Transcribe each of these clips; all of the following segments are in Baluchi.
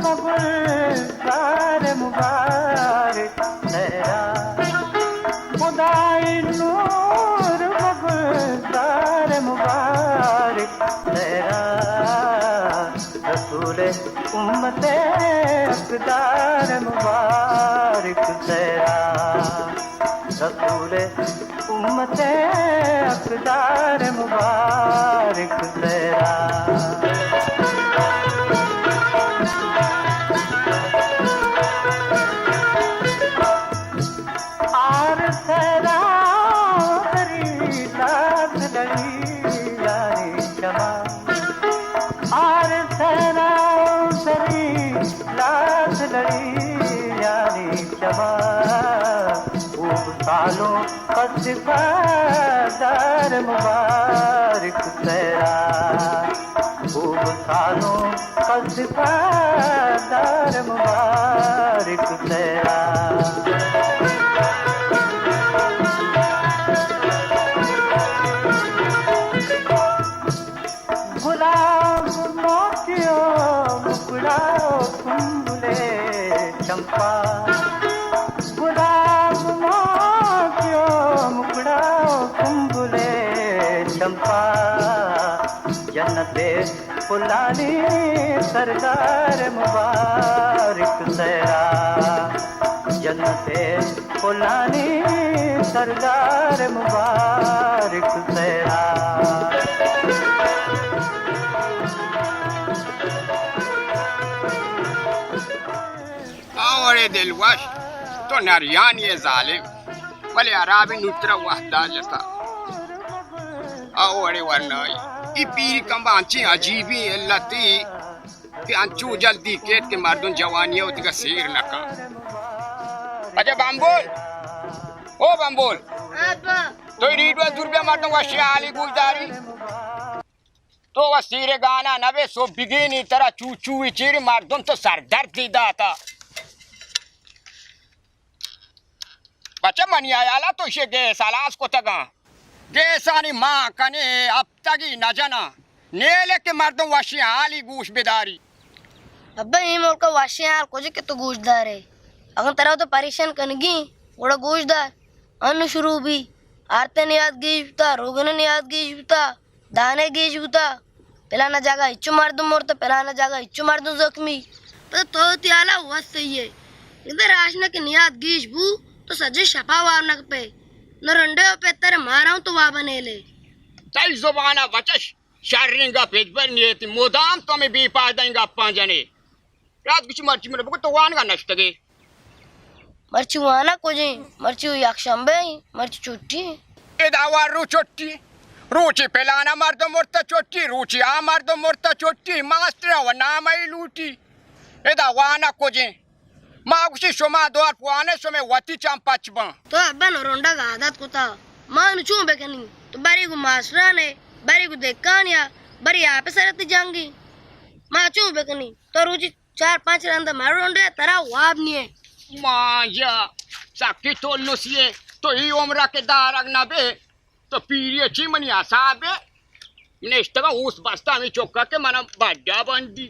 گلزار مبارک تیرا، خدائی نور گلزار مبارک تیرا، رسول امت اقدار مبارک تیرا، رسول امت اقدار مبارک تیرا۔ آر سیرا تری لاز لڑی یاری چما، آر سیرا تری لاز لڑی یاری چما، خوب سالوں قصد پادار مبارک تیرا، خوب سالوں قصد پادار مبارک تیرا۔ گلاب موتیو مکڑا سنبلے چمپا، گلاب موتیو مکڑا سنبلے چمپا، جنت پلانی سردار مبارک تیرا، جنت پلانی سردار مبارک تیرا۔ آ وڑے دلوش، تو نریانی ئے ظالم، بلے ہرابیں نوترا وہدا جتا۔ آ وڑے ورنائی۔ ای پیری کمبا انچیں عجیبیں علتی کہ انچو جلدی کیت کہ مردم جوانی ء وتیگا سیر نہ کن۔ اچھا بمبول، او بمبول، تو ای ریڈیو ء دور بیا، مردم وشی حالی گوش داری۔ تو و سیر گانا نبے، سو بگینی ترا چو چو چیری، مردم تو سردردی داتا۔ بچہ منی حیالا تو ایشی گیس ہلاس کتگاں۔ گیسانی مان کنے ہپتگی نہ جناں۔ نیلے کہ مردم وشیں حالی گوش بداری۔ ابا، اے ملک ء وشیں حال کجے کہ تو گوش دارے؟ اگاں ترا تو پریشان کنگی، گڑا گوش دار۔ انو شروع بی۔ آرتے نیاد گیش بوتا، روگن نیاد گیش بوتا۔ دانے گیش بوتا، پلانا جاگہ ہچو مردم مرتا، پلانا جاگہ ہچو مردم زخمی۔ پدا تو وتی حالا وت سہی ئے۔ اگہ راشنا کہ نیاد گیش بو، تو سجے شپا واب نہ کپے۔ نو رنڈے و پتر مارا ہوں تو وابا نیلے۔ تئی زبانا بچش، شریں گپ ہچبر نیتی، مدام تو ہمے بے پائدہ ایں گپاں جنے۔ رات گوشی مرچی من بگو تو وانگا نشتگے۔ مرچی وانا کجیں؟ مرچی یک شنبہ ایں، مرچی چھٹی ایں۔ ادا وار رو چھٹی۔ روچی پلانا مردم مرتا چھٹی، روچی آ مردم مرتا چھٹی، ماسٹر و نام ای لوٹی۔ ادا وانا کجیں؟ ما گوشی شما دور پوانے شمے وتی چم پچ بان۔ تو ابا نرونڈگ عادت کتا۔ ما نو چون بکنی؟ تو بری گو ماسٹرانے، بری گو دکانیا، بری آپسرتی جنگی۔ ما چون بکنی؟ تو روچی چار پنچ رند مہ رونڈے، ترا واب نیے۔ مایا، سکی تو لسیے، تو ای عمرہ کہ دارگ نہ بے، تو پیری چی منی حساب بے؟ نشتگا اوس بستا ہمیں چکا کہ منا بڈا بندی۔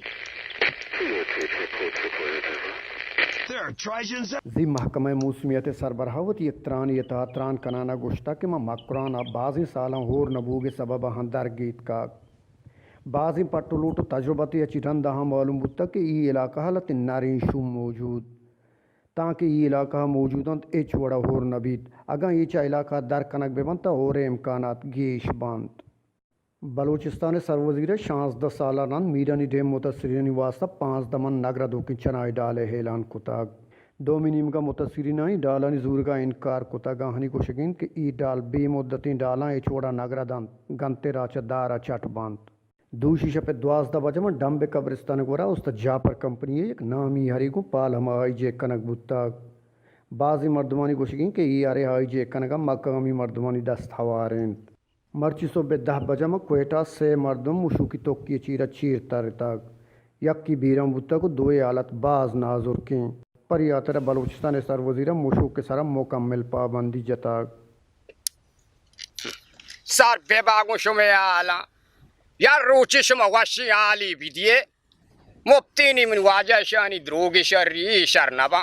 زی محکمہ موسمیات سربراہ وتی یک ترانی تہا تران کنانا گوشتا کہ ما مکران ء بازیں سالاں ہور نہ بوگ ء سبب ء ہم درگیتکگ۔ بازیں پٹ و لوٹ و تجربت ء چہ رند آہاں معلوم بوتگ کہ اے علاقہ ء لہتیں نریں شوم موجود، تانکہ اے علاقہ ء موجود انت، ہچ وڑ ء ہور نہ بیت۔ اگاں اے چہ علاقہ ء در کنگ بہ بنت، تہ ہور ء امکانات گیش بنت۔ بلوچستان ء سروزیر ء شانزدہ سال ء رند میرانی ڈیم متاثرینانی واستہ پانزدہ من نگرہ دوکیں چنائے ڈال ء اعلان کتگ۔ دومی نیمگ ء متاثرینانی ڈالانی زورگ ء انکار کتگ۔ آہانی گوشگ انت کہ اے ڈال بے مدتیں ڈالاں، ہچ وڑ ء نگرہ دنت، گنت ء راچہ دار ء چٹ بنت۔ دوشی شپ ء دوازدہ بجہ من ڈمب ء قبرستان ء گورا استاد جعفر کمپنی ء یک نامی ہرے گوں پالہم ء ہائی جیک کنگ بوتگ۔ بازیں مردمانی گوشگ انت کہ اے ہرے ہائی جیک کنگ ء مقامی مردمانی دست ہوار انت۔ مرچی سہب ء دہ بجہ من کوئٹہ ء سے مردم مشوکی توکی ء چیرا چیر ترتگ۔ یکے بیران بوتگ و دوئے حالت باز نازرکیں۔ پری ہاترا بلوچستان ء سروزیر ء مشوک ء سرا مکمل پابندی جتگ۔ سر بہ باگوں شمئے حالاں۔ یا روچے شما وشیں حالے بدیے۔ مپتی نی من واجہ شانی دروگ شری شر نبا۔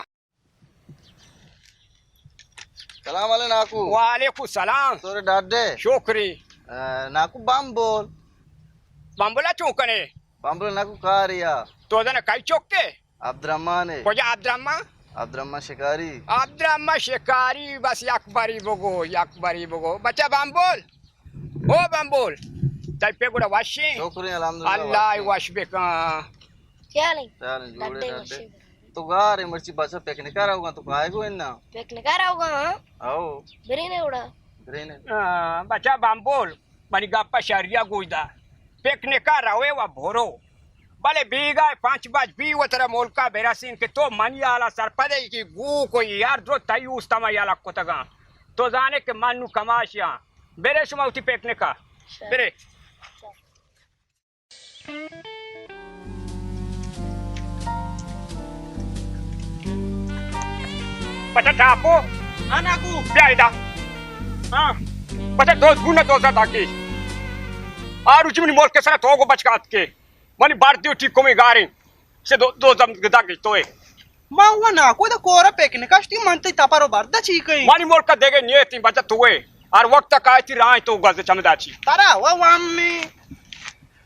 سلام علیکم ناکو۔ وعلیکم سلام۔ سورے ڈاڈے۔ شکری۔ اے، ناکو بمبول۔ بمبولا چون کنے؟ بمبول ناکو کاریا۔ تو دن کئی چوکے؟ عبدالرحمن ہے۔ کجا عبدالرحمن؟ عبدالرحمن شکاری۔ عبدالرحمن شکاری، بس یک بری بگو، یک بری بگو۔ بچہ بمبول۔ او بمبول۔ تئی پہ گڑا وشیں؟ شکری الحمدللہ اللہ وشیں۔ وش بکن۔ خیال ہے؟ خیال ہے، جوڑے ڈڈے ڈڈے۔ وشیں۔ تو گار ہے مرچی بچہ پکنکا رہوگا تو کائے گو اننا؟ پکنکا رہوگا، ہاں؟ او۔ برینے اڑا۔ برینے۔ ہاں، بچہ بمبول۔ منی گپ ء شریا گوش دار۔ پکنک ء روئے و برو، بلے بیگاہ پنچ بج بی و ترا ملک ء برسین کہ تو منی حال ء سرپد ئے کہ گوک و یار درو تئی اوست ء من یلہ کتگاں۔ تو زانے کہ من نوں کماشی آں۔ برے شما وتی پکنک ء۔ برے۔ پچا ٹاپو۔ ہاں ناکو۔ بیا ادا۔ ہاں۔ پچا دوز گون دوزا تاکی۔ آ روچی منی ملک سرا تو گو بچکات کے۔ منی بار دیو ٹیکو میں گاریں۔ سے دو، دوزم گدا گی توئے۔ ما و ناکو دا کورا پکنک اشتی من تی تپر و بردا چی کئی؟ منی ملک دیگه نیتی بچا توئے۔ ہر وقت کایتی راہ تو گز چمدا چی۔ ترا و وامی۔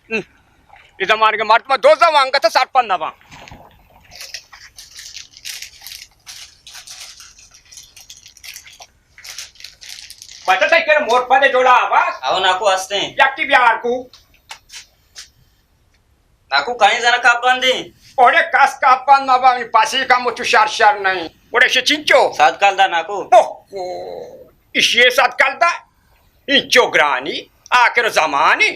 ہم۔ اے زمانگ ء مردم ء دوزہ و انگت ء سرپد نہ باں۔ بچہ تئی کرا مور پد ء جوڑا آباز؟ او ناکو ہستیں۔ یکی بیار کو۔ ناکو کہیں زنک ء بندیں۔ اوڑے کس ء بند مہ باں، پسی کم تو شر شر نہیں۔ اوڑے شے چنچو؟ سات کلدار ناکو۔ اوہ، اوہ، اشی ء سات کلدار؟ اینچو گرانی، آخر زمانی،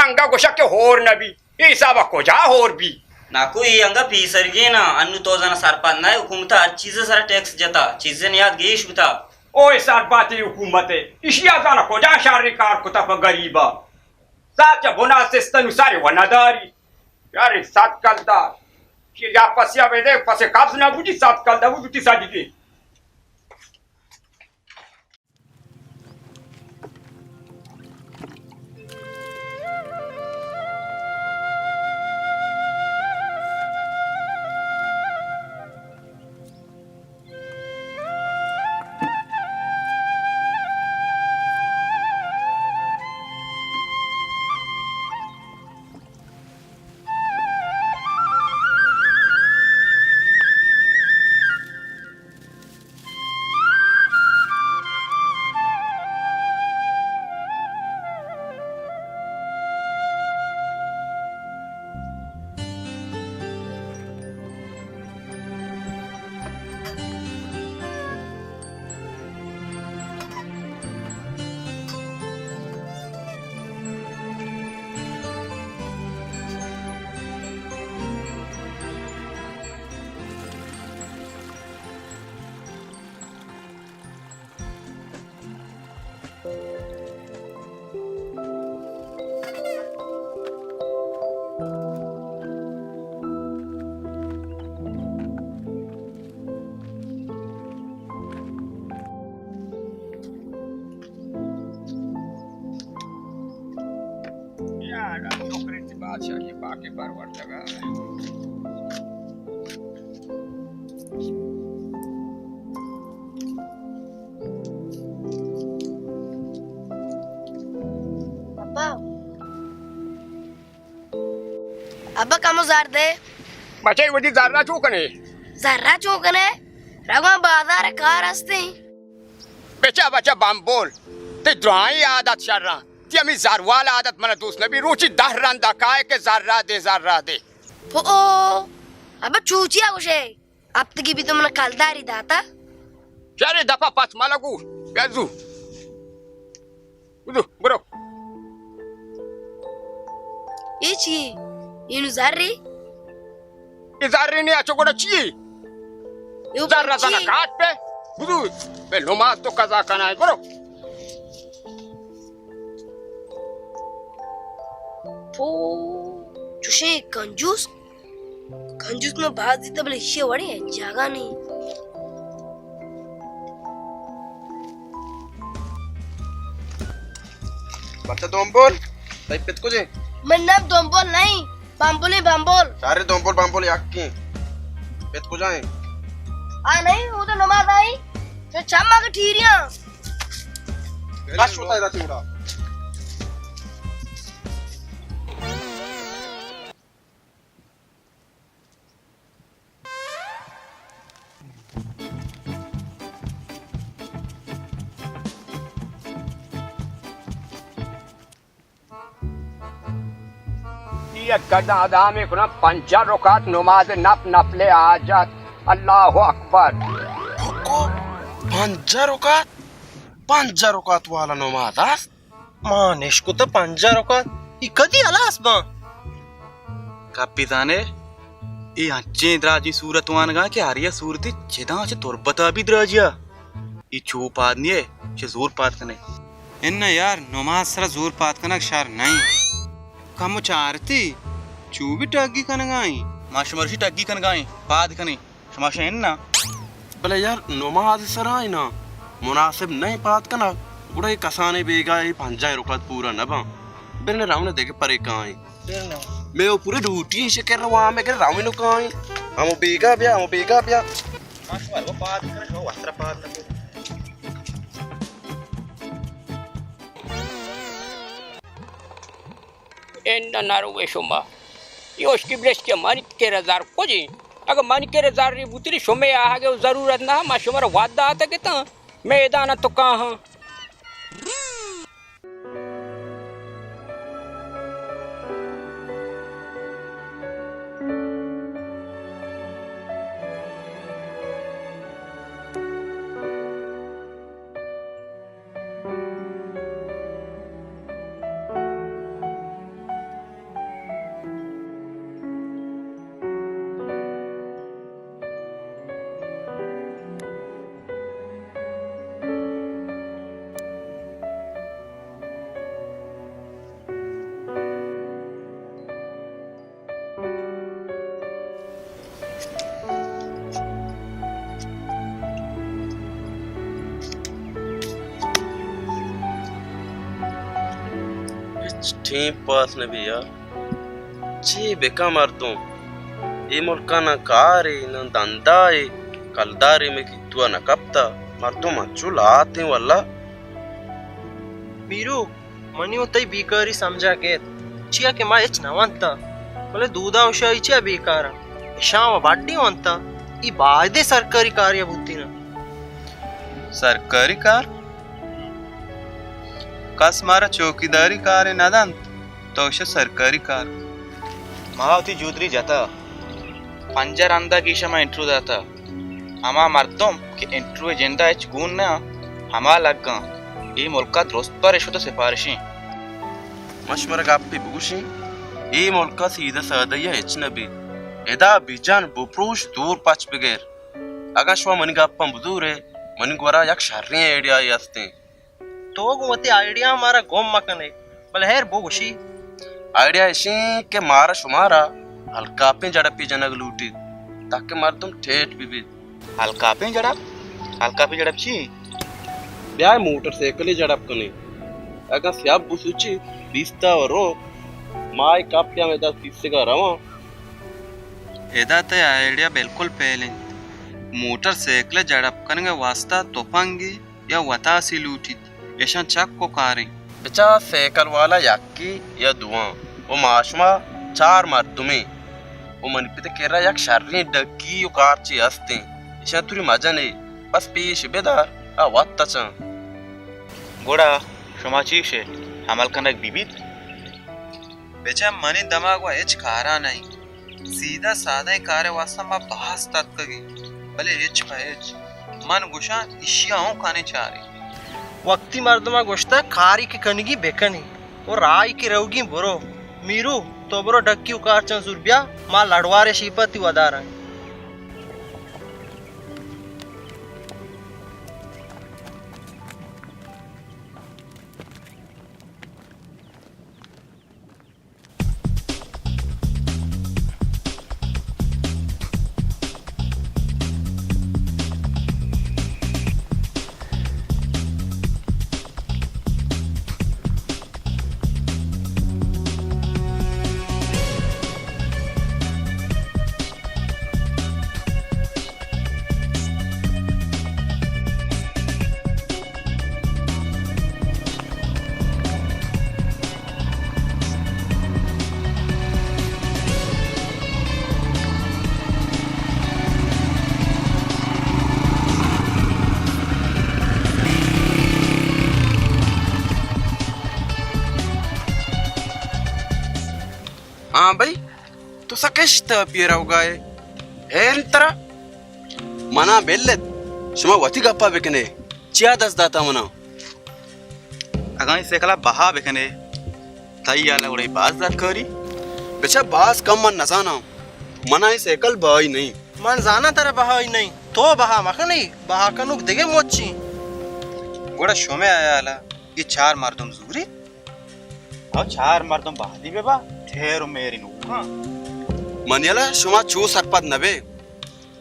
انگا گوشا کہ ہور نبی، اے حسابا کجا ہور بی؟ ناکو، اے انگا پیسرگینا، انو تو زانا سرپد نہ، حکومتا ہر چیز سرا ٹیکس جتا، چیز نیاد گیش بوتا۔ او اے سرپاتی حکومت ہے، اشیا زانا کجا شر کار کتا پہ غریبا؟ ساچا بنا سستن سارے و نداری۔ یار سات کلدار، یا پسیا بدے، پس قبض نہ بوتی، سات کلدار بوتی ساجی کی۔ یا اللہ، شکر انت بادشاہی پاک پروردگار۔ ابا۔ ابا، کمو زر دے۔ بچے، وتی زرا چو کنے؟ زرا چو کنے؟ رواں بازار کار ہستیں۔ بچا، بچا، بمبول۔ تی درائیں عادت شراں۔ تی ہمیں زروال عادت منا دوست نبی۔ روچی دہ رندا کائے کہ زرا دے، زرا دے۔ او، ابا چوچیا گوشے؟ ہفتگی بی تو منا کلداری داتا۔ شرے دپا پس ملگو۔ بیا زو۔ بدو، برو۔ اے چی؟ اینو زری؟ اے زری نے اچو گڑا چی؟ یو زر چی؟ زنا کاٹ پہ۔ بدو، بے نماز تو قضا کنائے، برو۔ پو، چوشیں کنجوس۔ کنجوس من باز دیتا، بلے ایشی وڑیں جاگہ نہیں۔ بچہ دومبول، تئی پت کجے؟ من نام دومبول نہیں، بمبلیں بمبل۔ سارے دمبل بمبل یکیں۔ پت کجا ایں؟ آ نہیں، وہ تو نماز آئی۔ تو چم آگے ٹھیریاں۔ کش ہوتا ہے چوڑا۔ یک گردن ادامے کناں، پنجاہ رکعت نماز نپ نفل حاجت۔ اللہ اکبر۔ پکو، پنجاہ رکعت؟ پنجاہ رکعت والا نماز است؟ ما نشکت پنجاہ رکعت، ای کدی ہلاس باں؟ کپی زانے، ای انچیں دراجیں سورت وانگاں کہ ہر یک سورتی چداں چہ تربتا بھی دراجیا۔ ای چو پاد نیے، چہ زور پاد کنے۔ اناں یار، نماز سرا زور پاد کنگ شر نہ انت۔ کمو چارتی، چو بھی ٹگی کنگا ایں۔ ما شمرشی ٹگی کنگا ایں، پاد کنیں۔ شما شہ اناں۔ بلے یار، نماز سرا اناں مناسب نہ انت پاد کنگ۔ گڑا اے کسانیں بیگاہ اے پنجاہیں رکعت پورا نہ باں۔ برنے رونے دگہ پرے کائیں۔ مئے او پورے ڈیوٹی شکر وام اگر رونے کائیں۔ ہمو بیگاہ بیا، ہمو بیگاہ بیا۔ ما شما رو پاد کنیں، شما وترا پاد نہ کنیں۔ اناں نہ روئے شما۔ اے ہشکی بلشکی منی کرا زر کجیں؟ اگاں منی کرا زرے بوتیں، شمے آہگ ءِ ضرورت نہ، ما شمارا وعدہ داتگ اتاں، مئے ادا نہ تو کاہاں۔ ہچ ٹیم پاس نہ بی یار۔ چے بکن مردم؟ اے ملکا نہ کارے، نہ دندائے، کلدارے مئے کیتوا نہ کپتا۔ مردم انچو لاتیں واللہ۔ میرو، منی و تئی بیکاری سمجھا گیت، چیا کہ ما ہچ نہ ونتا، بلے دودا و شاہی چیا بیکارا؟ اشاں و بڈی ونتا، ای بایدیں سرکاری کاریا بوتینا۔ سرکاری کار؟ کس مارا چوکیداری کارے نہ دنت، تو اشاں سرکاری کار۔ ما وتی جودری جتا، پنجاہ رندا گیشا ما انٹرو داتا۔ ہما مردم کہ انٹروے جندا ہچ گون نہ، ہما لگاں۔ اے ملکا درست پہ رشوت و سفارشیں۔ من شمارا گپے بگوشیں، اے ملکا سیدھا سادہیا ہچ نہ بیت۔ ادا بجن بپروش دور پچ بگر۔ اگاں شما منی گپاں بزورے، منی گورا یک شریں آئیڈیائے ہستیں۔ تو گوں وتی آئیڈیا مارا گم مکنے، بلے ہیر بگوشی۔ آئیڈیا اشیں کہ مارا شمارا الکاپیں جڑپے جنگ لوٹیت، تاکہ مردم ٹیٹ بہ بیت۔ الکاپیں جڑپ؟ الکاپیں جڑپ چی؟ بیائے موٹر سائیکلے جڑپ کنیں۔ اگاں سیاہ بسوچی بیستا و رو، مائی کپ یا میں دست بیستگا رواں۔ ادا تئی آئیڈیا بالکل فیل انت۔ موٹر سائیکل جڑپ کنگ واسطہ تپنگے یا وتاسے لوٹیت، اشاں چک و کاریں۔ بچار سائیکل والا یکے یا دواں و ما شما چار مردمیں و منی پت کرا یک شریں ڈگی و کارچے ہستیں، اشاں توری مجنے، بس پیش بدار، آ وت تچاں۔ گڑا شما چی گشے، عمل کنگ بہ بیت؟ بچار منی دماغ و ہچ کارا نہ انت۔ سیدھا سادہ کارے واسطہ ما باز تتکگیں، بلے ہچ پہ ہچ۔ من گوشاں ایشی ء اوں کنے چارے۔ وقتی مردماں گوشتہ کاری کہ کنگی بکنی و راہی کہ روگی برو۔ میرو، تو برو ڈکی و کارچاں زور بیا، ما لڑوارے شیپا تی وداراں۔ ہاں بھئی، تو سکشت پیرا ہوگا ہے۔ ہیر ترا۔ منا بلت، شما وتی گپا بکنے۔ چیا دست داتا منا؟ اگاں اے سائیکل ءَ بہا بکنے، تئی ہیال ءَ گڑا اے باز درکاری؟ بچا، باز کم من نزاناں، منا اے سائیکل بہائی نہیں۔ من زاناں ترا بہائی نہیں، تو بہا مکنے، بہا کنوک دگہ مچی۔ گڑا شمے ہیال ءَ اے چار مردم زوری؟ او چار مردم بہادی بہ با، ٹھیر و میری نوکاں۔ منی ہیال ءَ شما چو سرپد نہ بے،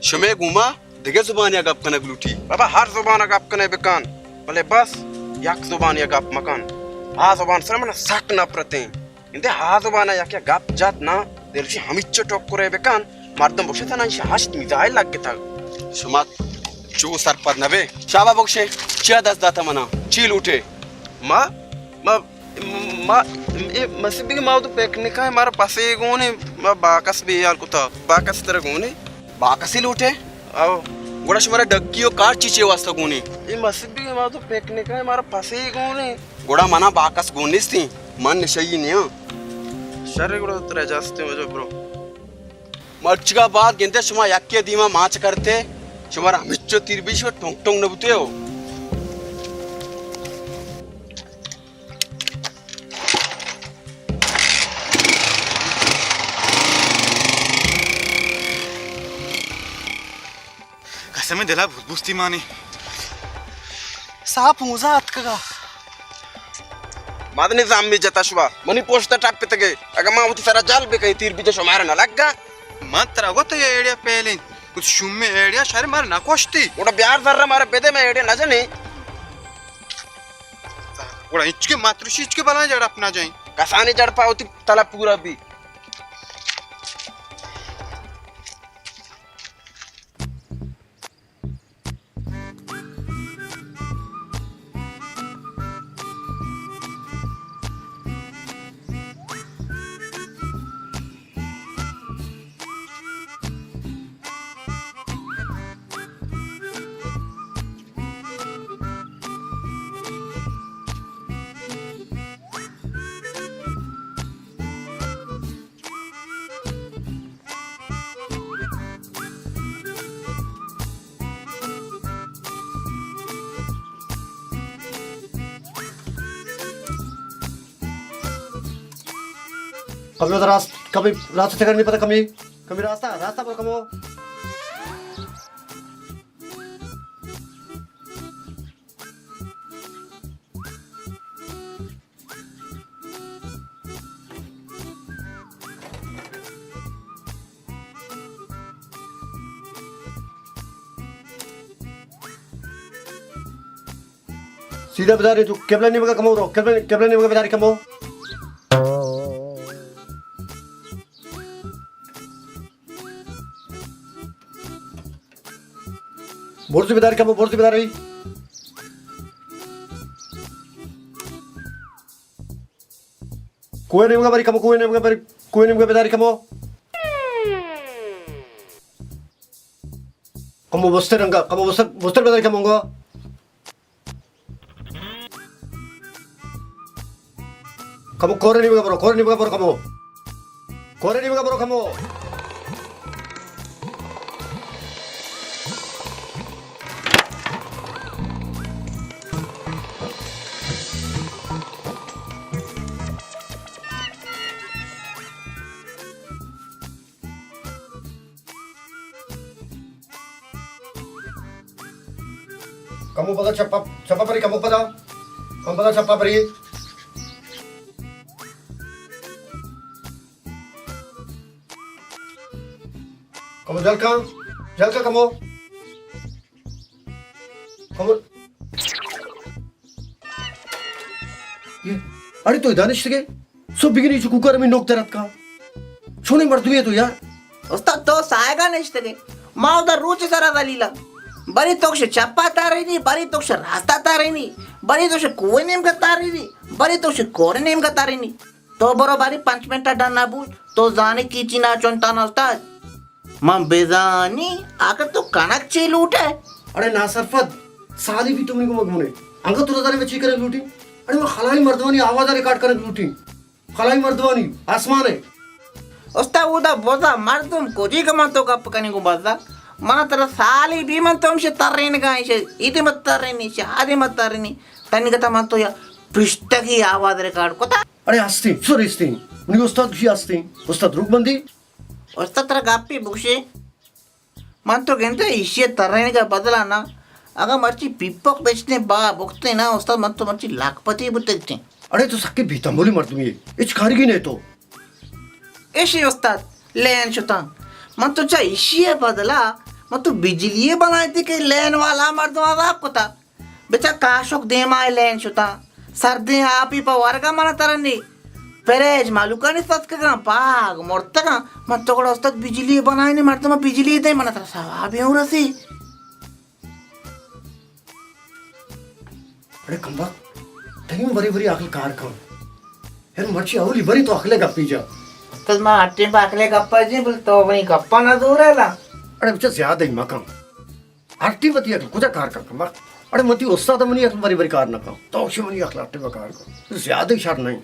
شمے گوما دگہ زبانیا گپ کنگ لوٹی۔ بابا، ہر زبانا گپ کنے بکن، بلے بس یک زبانیا گپ مکن۔ آ زبان سرا من سک نفرتیں۔ انتے آ زبانا یکے گپ جت نا، دلشی ہمیچو ٹکرے بکن، مردم بوشت نا ایشی ہشت میزائل لگتگ۔ شما چو سرپد نبے۔ شابا بگشے، چیا دست داتا منا؟ چی لوٹے؟ ما، ما ما، اے مسیت بیگی ما وتی پکنک ءَ مارا پسے گون ایں، ما باکس بے ہیال کتا، باکس ترا گون ایں؟ باکسے لوٹے؟ او۔ گڑا شمارا ڈگی و کارچی چے واسطہ گون ایں؟ اے مسیت بیگی ما وتی پکنک ءَ مارا پسے گون ایں۔ گڑا منا باکس گون نیستیں، من نشئی نیاں۔ شر گڑا ترا اجازت ایں، واجہ برو۔ مرچگا بعد گندے شما یکے دیما ماچ کرتے، شمارا ہمچو تیر بیش و ٹونگ ٹونگ نبوتے ہو۔ قسم دلا بوت بوستی مانی۔ ساپ موزا اتکگا۔ مد نظام می جتا شوا۔ منی پوشت ٹپ پتگے۔ اگا ما وتی سرا جال بکئی تیر بیجا شمارا نہ لگا۔ من ترا گوت یہ ایڈیا پیلیں۔ کچھ شومیں ایڈیا شر مارا نہ کوشتی۔ گڑا بیار ذرہ مارا بدے میں ایڈیا نہ جنی۔ گڑا ہچ کے ماتروشی ہچ کے بلائیں جڑپ نہ جائیں۔ کسانی جڑپا ہوتی تلا پورا بھی۔ کمی راست، کمی راست سے کرنی پتا، کمی، کمی راستہ، راستہ پر کمو۔ سیدھا بداری تو قبلہ نیمگا کمو رو، قبلہ، قبلہ نیمگا بداری کمو۔ برزی بداری کمو، برزی بداری۔ کوئے نیمگا بری کمو، کوئے نیمگا بری، کوئے نیمگا بداری کمو۔ کمو بستر انگا، کمو بستر، بستر بداری کمو انگا۔ کمو کورے نیمگا برو، کورے نیمگا برو کمو۔ کورے نیمگا برو کمو۔ کمو پدا چپا، چپا پری کمو پدا۔ کمو پدا چپا پری۔ کمو جلکا، جلکا کمو۔ کمو۔ اڑے تو ادا نشتگے؟ سو بگنی چو کوکار ہمیں نوک در اتکا۔ چونیں مردمے تو یار۔ استاد تو سایگا نشتگے۔ ما ادا روچ سرا دلیلا۔ بری توکش چپا تارینی، بری توکش راستا تارینی، بری توکش کوئی نیمگا تارینی، بری توکش کور نیمگا تارینی۔ تو برو باری پنچ منٹ ڈن نہ بوت، تو زانے کیچی نہ چنٹان استاد۔ من بزانی آخر تو کنک چی لوٹے؟ اڑے ناسرپد، سالی بھی تو منی کو مگمنے۔ انگا تو زانے میں چی کرے لوٹی؟ اڑے من خلائی مردمانی آواز ریکارڈ کرے لوٹی۔ خلائی مردمانی، آسمان ہے۔ استاد، اودا بزا مردم کجی کہ من تو گپ کنی گو بزا؟ من ترا سالی بی من تو ہمشہ ترینگا، ایشہ ایدے مت ترینی، ایشہ آدے مت ترینی۔ تنی گتا من تو یا پرشتگی آواز ریکارڈ کتا۔ اڑے ہستیں، سر ہستیں۔ منی استاد گوشی ہستیں۔ استاد دروگ بندی؟ استاد ترا گپی بگوشی۔ من تو گندے ایشی ء ترینگ ء بدلا نا، اگاں مرچی پیپک بچتیں با بکتیں نا استاد، من تو مرچی لکھپتی بوتگتیں۔ اڑے تو سکے بے تمولی مردمی ئے، ہچ کارگی نہ تو۔ ایشی استاد لین شتاں، من تو چا ایشی ء بدلا من تو بجلی ء بنائیتی کہ لین والا مردم عذاب کتا۔ بچا کاشک دیما ء لین شتاں، سردیں آپی پہ ورگا منا ترنی۔ پریج مالوکانی ستکگاں، پاگ مرتگاں۔ من تو گڑا استاد بجلی بنائینی، مردم بجلی دے، من ترا ثوابی ہوں رسی۔ اڑے کمبخت، تئی ہوں بری بری عقل کار کن۔ ہر مرچی اولی بری تو عقل گپی جا۔ استاد ما ہٹیں پہ عقل گپا جی، بل تو منی گپا نہ دور ہے لا۔ اڑے بچا زیادہ ہی مکن۔ ہر ٹیم وتی عقل کجا کار کن کمبخت؟ اڑے من تئی استاد، منی عقل بری بری کار نہ کن۔ تو شی منی عقل ہر ٹیم کار کن۔ زیادہ ہی شر نہیں۔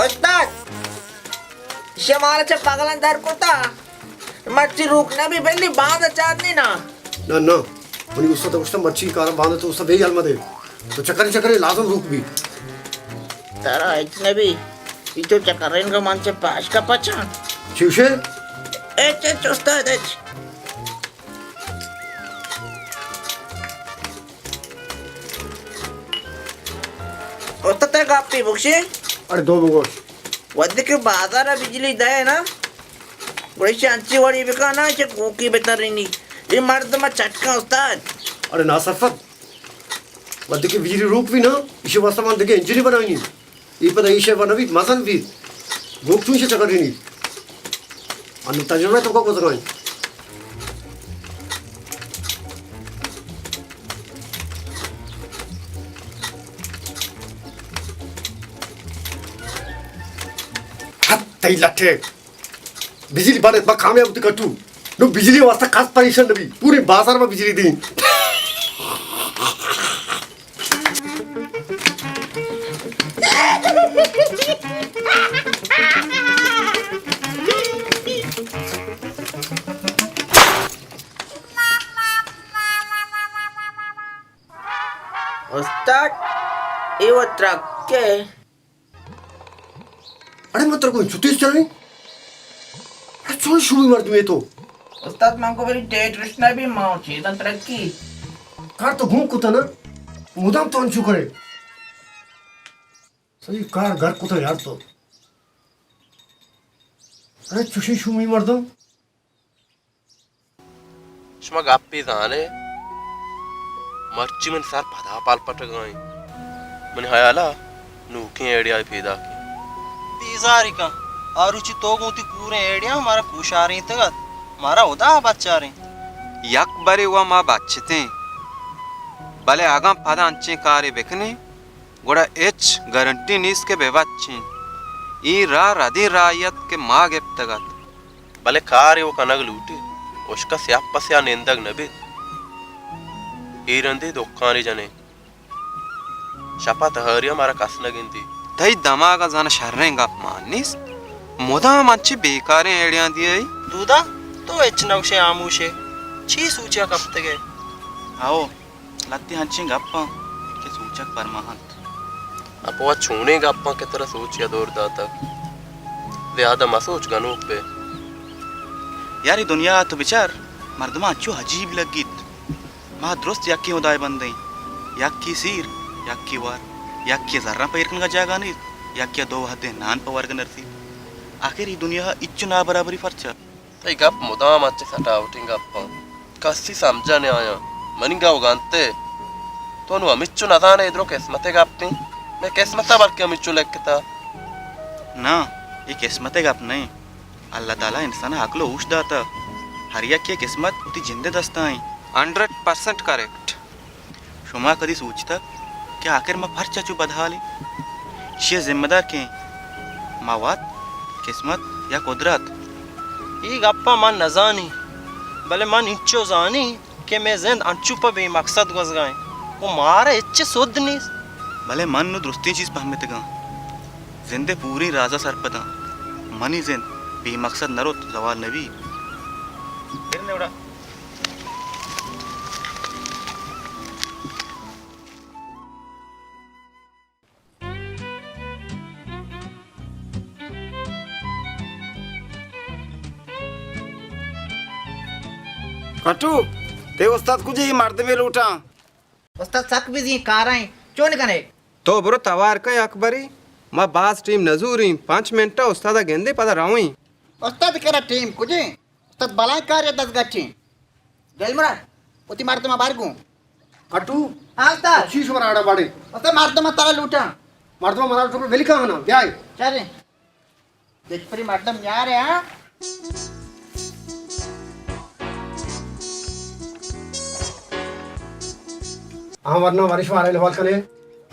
استاد، شمارا چہ بغلان در کتا۔ مرچی روک نہ بی، بلی باند چار نی نا۔ نہ، نہ۔ منی استاد گوشتا مرچی کارا باند تو استاد بے یل مدے۔ تو چکرے چکرے لازم روک بی۔ ترا ہچ نہ بی۔ ای تو چکرین کا من چہ پاش کا پچا۔ چوشے؟ اچ، اچ، استاد، اچ۔ استاد، تئی گپی بگوشے؟ اڑے دو بگوش۔ وھدے کہ بازار ء بجلی دئے نا، گڑا ایشی انچی وڑی بکن نا، ایشی گوکی بترینی۔ اے مردم ء چٹکاں استاد۔ اڑے ناسرپد، وھدے کہ بجلی روک بی نا، ایشی واسطہ من دگہ انجنی بنائینی۔ اے پدا ایشی بنا بیت، مزن بیت۔ گوک چون ایشی چکرینی۔ انو تجربہ تو کو گزرائیں۔ ہت تئی لٹے۔ بجلی بارے ما کامیاب تے کٹو۔ نو بجلی واسطہ خاص پریشان نبی۔ پوری بازار میں بجلی دی۔ استاد، اے و ترکے۔ اڑے من ترا گوں چتیس چلیں؟ اڑے چون شومی مردمے تو؟ استاد، من کو بری ٹیٹ رشنا بھی ماں چیزاں ترقی۔ کار تو گم کتا نا، مدام تو انچو کرے۔ صحیح کار گھر کتا یار تو۔ اڑے چوشیں شومی مردم۔ شما گپے زانے، مرچی من سر پدا پلپٹگا ایں۔ منی ہیالا نوکیں ایڈیا پیداک ایں۔ بیزاری کن، آ روچی تو گوں وتی کوریں ایڈیا مارا کوشارینتگ ات، مارا ہدا بچارینت۔ یک برے وا ما بچتیں، بلے اگاں پدا انچیں کارے بکنیں، گڑا ہچ گارنٹی نیست کہ بہ بچیں۔ اے راہ ردیں راہے ات کہ ما گپتگ ات۔ بلے کارے و کنگ لوٹیت، ہشکا سیاہ پہ سیاہ نندگ نہ بیت۔ اے رندے دکانے جنیں۔ شپا تہاریا مارا کس نہ گندی۔ تئی دماغا زانا شریں گپ مان نیست۔ مدام انچیں بیکاریں ایڈیاں دیئے۔ دودا، تو ہچ نہ گوشے آموشے۔ چی سوچا کپتگے؟ ہئو، لہتے انچیں گپاں کہ سوچگ پرما انت۔ اپوا چونیں گپاں کہ ترا سوچے ءَ دور داتگ؟ زیادہ مسوچ، گنوک بئے۔ یار، اے دنیا ءَ تو بچار، مردماں انچو عجیب لگیت۔ ما درست یکیں ہدائے بندیں، یکے سیر، یکے وار، یکے زراں پہ ایر کنگ ءَ جاگہ نیست، یکے ءَ دو وہدیں نان پہ ورگ ءَ نرسیت۔ آخر اے دنیا ءَ انچو نابرابری پرچا؟ تئی گپ مدام انچیں سٹاوٹیں گپاں، کسی سمجھ ءَ نیایاں۔ منی گو گنت ئے، تو نوں ہمینچو نزان ئے اے درو قسمت ءِ گپ انت؟ مئے قسمت ءَ بلکیں ہمینچو لکھتا۔ ناں، اے قسمت ءِ گپ نہ انت۔ اللہ تعالی انسان ءَ عقل ءُ ہوش داتہ۔ ہر یکے ءِ قسمت وتی جند ءِ دست ءَ انت۔ Hundred percent correct. شما کدی سوچتگ کہ آخر ما پرچا چو بدحال ایں؟ ایشی ءِ ذمہ دار کئے ایں؟ ما وت، قسمت یا قدرت؟ اے گپاں من نزانی، بلے من انچو زانی کہ مئے زند انچو پہ بے مقصد گوزگا انت ءُ مارا ہچ سد نیست۔ بلے من نوں درستیں چیز پہمتگاں۔ زند ءِ پوریں راز ءَ سرپداں۔ منی زند بے مقصد نہ روت، زوال نہ بیت۔ کٹو، تئی استاد کجے؟ اے مردمے لوٹاں۔ استاد سک بزی ایں، کارا ایں، چون کنے؟ تو برو توار کن اکبری، ما باز ٹیم نزوریں، پنچ منٹ ءَ استاد ءَ گندیں پدا رویں۔ استاد کرا ٹیم کجے؟ استاد بلائیں کارے دست گچیں۔ دلمراد، وتی مردماں بر گوں۔ کٹو۔ ہاں استاد۔ چی شمارا آڑا باڑے؟ استاد مردماں ترا لوٹاں۔ مردماں منا لوٹاں، ویل کن ہنا، بیائے۔ چلیں۔ دشپری مردم نیارے، ہاں؟ آ ورنا وارش مارا احوال کنے۔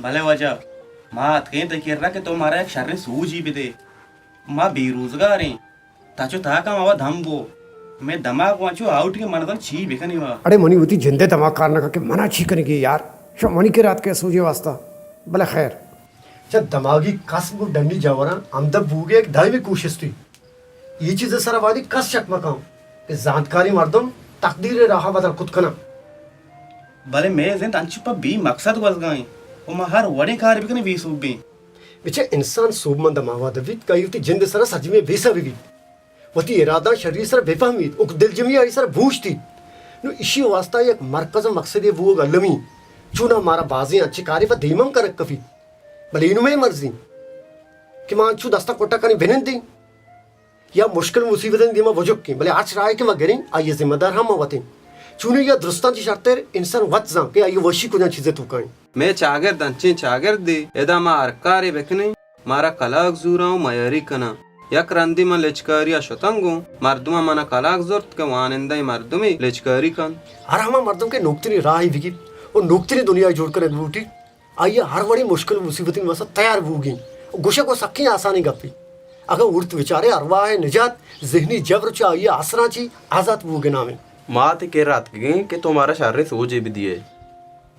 بلے واجہ، ما اتکیں تئی کرا کہ تو مارا یک شریں سوجی بدے۔ ما بے روزگاریں۔ تچو تاکاں ما وت ہم بو۔ مئے دماغ وانچو آؤٹ کہ من زن چی بکنیں وا۔ اڑے منی وتی جندے دماغ کار نہ کہ منا چی کنگی یار۔ شو منی کرا اتکے سوجے واسطہ۔ بلے خیر۔ چہ دماغی کسب و ڈنی جاوراں ہمدپ بوگے یک دائمی کوشستی۔ یہ چیز سر وادی کس شک مکاں کہ زانتکاری مردم تقدیر راہ بدل کت کناں۔ بلے مئے زند انچو پہ بے مقصد گوزگائیں و ما ہر وڑیں کار بکنیں بے سوبیں۔ بچہ انسان سوبمند ہما وہد بیت کہ آئی وتی جند ءِ سرا سرجمیں بیسہ بہ بیت، وتی ارادہ شری سرا بہ پہمیت و دلجمی آئی سرا بوشتیت۔ نوں ایشی واسطہ یک مرکز و مقصدے بوگ المی۔ چونا مارا بازیں انچیں کارے پہ دیم ہم کنگ کفیت، بلے اینو مئے مرضی کہ ما انچو دستا کٹا کنیں بنندیں۔ یا مشکل مصیبتانی دیما بجکیں، بلے ہرچ راہے کہ ما گریں، آئی ذمہ دار ہم ما وتیں۔ چونی یا درستاں چی شرتر انسان وت زان کہ آئی وشی کجا چیزے توکائیں۔ مئے چاگرد انچیں چاگردے، ادا ما ہر کارے بکنیں، مارا کلاگ زوراں و میاری کناں۔ یک رندی من لچکاریا شتنگوں، مردماں منا کلاگ زرت کہ وانندہ مردمے لچکاری کنت۔ ہر ہما مردم کہ نوکترین راہی بگیپت و نوکترین دنیا جوڑ کنگ لوٹیت، آئی ء ہر وڑیں مشکل و مصیبتانی واستا تیار بوگیں و گوشگ و سکیں آسانیں گپے۔ اگاں اڑت بچارے ارواہ ء نجات، ذہنی جبر چہ آئی ء آسراں چی آزات بوگ ء نام انت۔ ما تئی کرا اتکگیں کہ تو مارا شریں سوجے بدیئے۔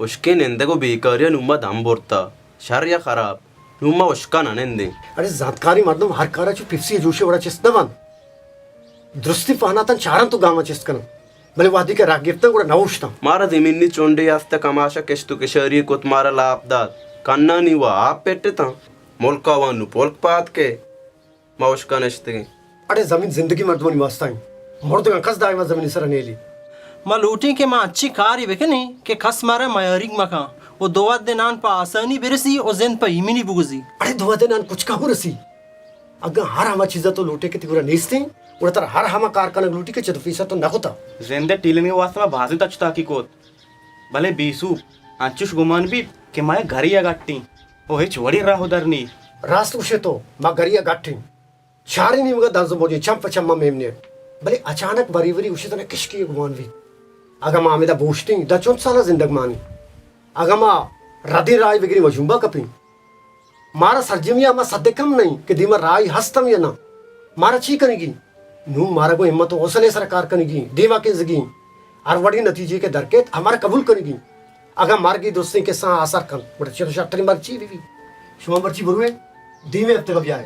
ہشکیں نندگ و بیکاری ء نوں ما دم برتا، شر یا خراب، نوں ما ہشکا نہ نندیں۔ اڑے زانتکاریں مردم ہر کارا چو پیپسی ء جوشے وڑا چست نہ بنت۔ درستیں پہناتاں چاراں تو گاماں چست کناں، بلے وہدے کہ رگ گپتاں گڑا نہ اوشتاں۔ مارا زمینی چنڈے است، کماشا کشت و کشاری کت، مارا لاپ دات، کنانی و آپ پٹتاں، ملکا وانو پلک پاد کے ما اشکا نشتگیں۔ اڑے زمین زندگی مردمانی واسطہ ہیں، مردگاں کس دائما زمینی سرا نیلی۔ ما لوٹیں کہ ما انچیں کارے بکنیں کہ کس مارا میاریگ مکاں و دو وہدے نان پہ آسانی برسی و زند پہ ایمنی بگوزی۔ اڑے دو وہدے نان کچکا ہوں رسی؟ اگاں ہر ہما چیزا تو لوٹے کہ تئی گورا نیستیں، گڑا ترا ہر ہما کار کنگ لوٹی کہ چہ تو پیسر تو نہ کتا۔ زند ء ٹیلینگ ء واسطہ ما بازیں تچ تاکی کت، بلے بے سوب انچش گمان بیت کہ ما یک گھرے ء گٹیں و ہچ وڑیں راہ و در نی۔ راست گوشے تو، ما گھرے ء گٹیں۔ چاریں نیمگا دنز و موجیں چم پہ چم ما میم نیت، بلے اچانک بری بری گوشے تنا کشکی ء گمان بیت۔ اگاں ما ہمیدا بوشتیں، داں چنت سالاں زندگ مانیں؟ اگاں ما ردیں راہے بگریں، ما جنبا کپیں۔ مارا سرجمی ء ہما سد کم نہ انت کہ دیما راہی ہست ہم یا نہ۔ مارا چی کنگی؟ نوں مارا گوں ہمت و حوصلے سرا کار کنگی، دیما کنزگی۔ ہر وڑیں نتیجے کہ در کیت، ہمارا قبول کنگی۔ اگاں مرگی درستیں کسہاں آسر کنت، گڑا چہ تو شرتریں مرگ چی بہ بیت؟ شما مرچی بروئے، دیمے ہفتگا بیائے۔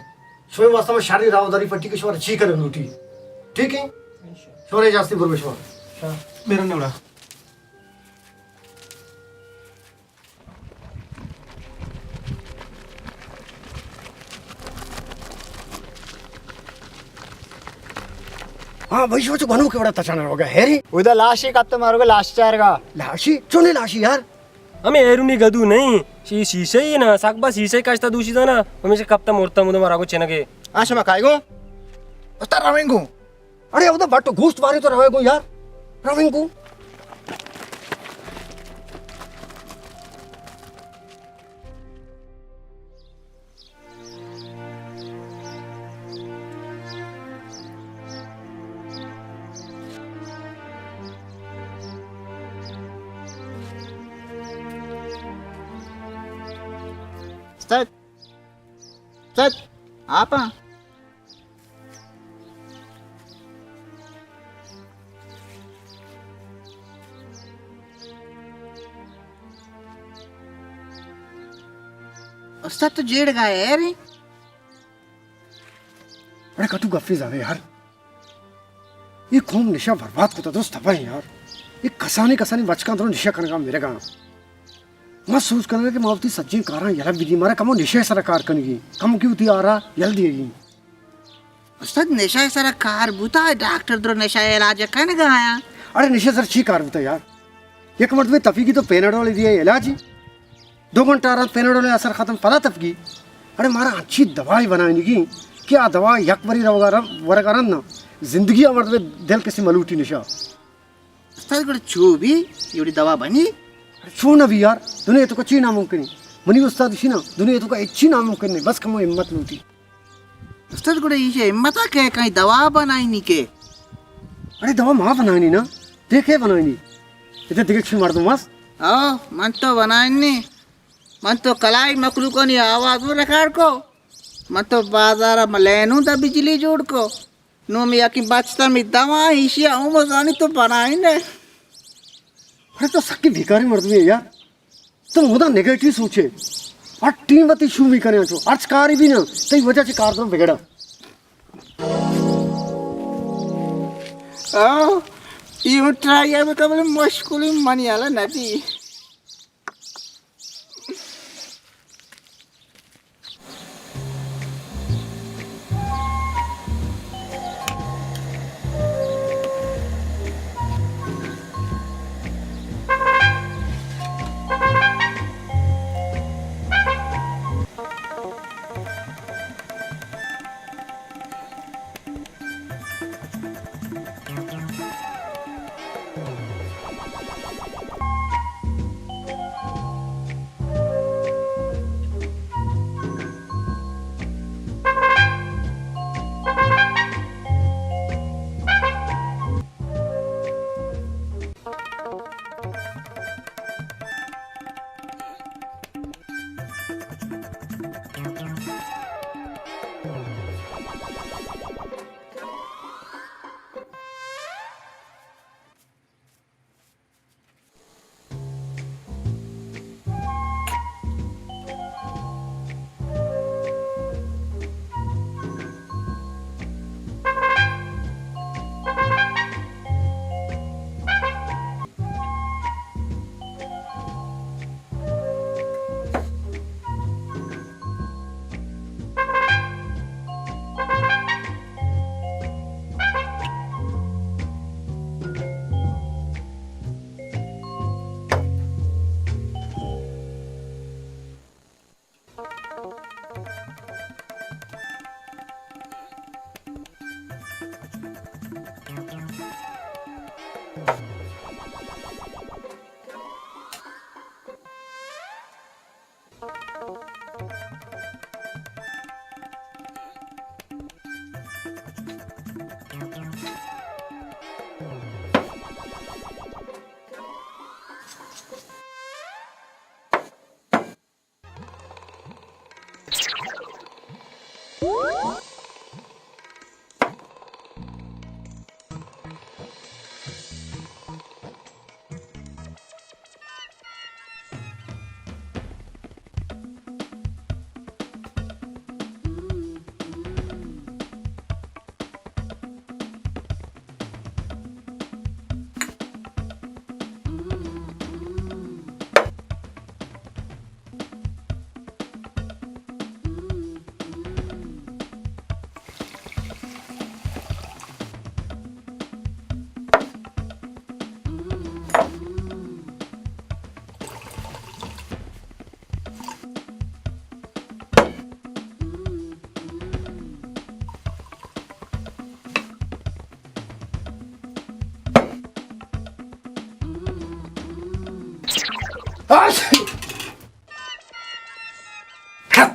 شمئے واسطہ ما شریں راہداری پٹی کہ شمارا چی کنگ لوٹی۔ ٹھیک ہے؟ شمارا اجازت، بروئے شما۔ میرا نوڑا۔ ہاں بھائی، شو چو گنوکے وڑا تچانا روگا، ہیری؟ اودا لاشے کپتا ماروگا، لاش چارگا۔ لاشے؟ چونے لاشے یار؟ ہمے ہیرونی گدو نہیں، شی شیشہ ہی نا، سک با شیشہ کشتا دوشی دانا، ہمیشہ کپتا مرتا مدو مارا کو چنگے۔ آ شما کائے گو؟ استا رویں گو۔ اڑے اودا بٹ گوشت وارے تو رویں گو یار، رویں گو۔ استاد، استاد، آپ آں؟ استاد تو جیڑ گائے ہے رے۔ اڑے کتو گفے زانے یار۔ اے قوم نشہ برباد کتا، درست تباہ ایں یار۔ اے کسانیں کسانیں بچکاں درو نشہ کنگا مرگا۔ ما سوچ کنگا کہ ما وتی سجیں کاراں یلہ بدی، مارا کمو نشہ سرا کار کنگی، کمو کی وتی آرا یل دیگی۔ استاد نشہ سرا کار بوتا، ڈاکٹر درو نشہ علاج کنگا آیا۔ اڑے نشہ سر چی کار بوتا یار؟ یک مردمے تپیگی تو پیناڈول دیئے علاجی۔ دو گھنٹہ آرام پیناڈول اثر ختم پدا تپگی۔ اڑے مارا انچی دوائی بنائینگی کہ آ دوا یک بری روگا رم-، ورگا رند نہ۔ زندگی آ مردمے دل کسی ملوٹی نشہ۔ استاد گڑا چو بی، ایوڑی دوا بنی؟ اڑے چو نہ بی یار، دنیا تو کا چی ناممکن ہے؟ منی استاد شی نا، دنیا تو کا اچی ناممکن نہیں، بس کمو ہمت لوٹی۔ استاد گڑا ایشی ہمت ء کہ کئی دوا بنائینی کے؟ اڑے دوا ما بنائینی نا، دے کے بنائینی؟ ادھر دگہ چی مردم است؟ او، من تو بنائینی۔ من تو کلائی مخلوقانی آواز ریکارڈ کو۔ من تو بازار ء لینوں دا بجلی جوڑ کو۔ نوں می یکی بچتا می دوا ایشی ء عمر زانی تو بنائینے۔ اڑے تو سکی بیکاری مردمی ہے یار۔ تو مدام نیگیٹو سوچے۔ ہر ٹیم وتی شومی کنے انچو۔ ہرچ کاری بھی نہ، تئی وجہ چہ کار درو بگڑا۔ آ، ای اون ٹرائی ابے قبل مشکلی منی حالا نبی۔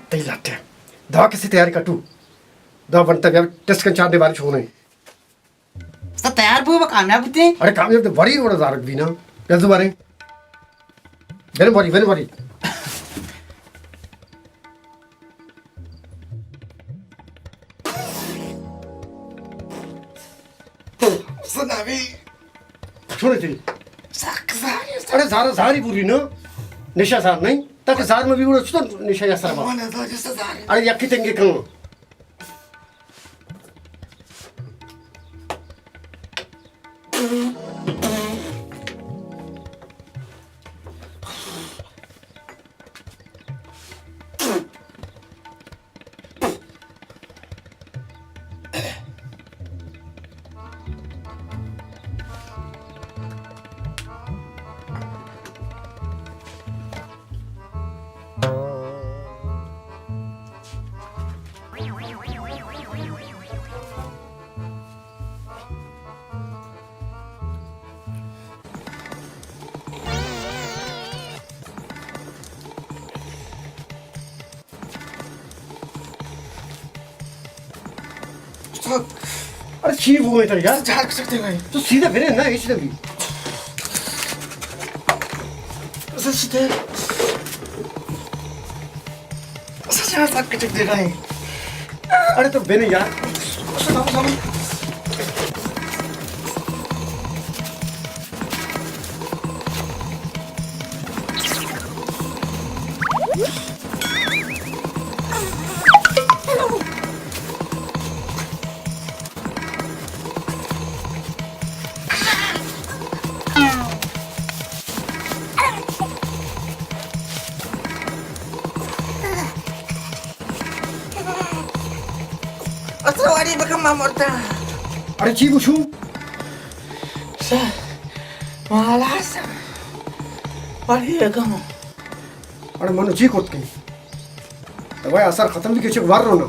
تئی لٹ ءَ۔ دعا کسی تیاری کٹو۔ دعا بنتا بیا ٹیسٹ کن چار نے بارے چھونے۔ استاد تیار بو، وہ کامیاب بوتے۔ ارے کامیاب تو بڑی روڑ زارک بھی نا۔ بیا دوبارے۔ بن باری، بن باری۔ سناوی۔ چھوڑے تیری۔ سک زاری، سک۔ ارے زار، زاری بوری نا۔ نشہ زار نہیں۔ تاکہ زار میں بھی اڑو چھو نشہ یا سرما۔ والا زار، جس زاری۔ ارے یکی تنگے کم۔ استاد۔ ارے چی بوئے تر یار؟ جار کچک دے گئے۔ تو سیدھا پھرے نا، ایش دے۔ اسے سیدھے۔ اسے جار ساتھ کچک دے گئے۔ ارے تو بنے یار۔ اسے دم دم۔ اسے واری بکم ما مرتا۔ ارے چی گوشو؟ سا، مالا سا۔ واری بکم۔ ارے منو چی کرت کئی؟ تو وای اثر ختم بھی کچک ور رو نا۔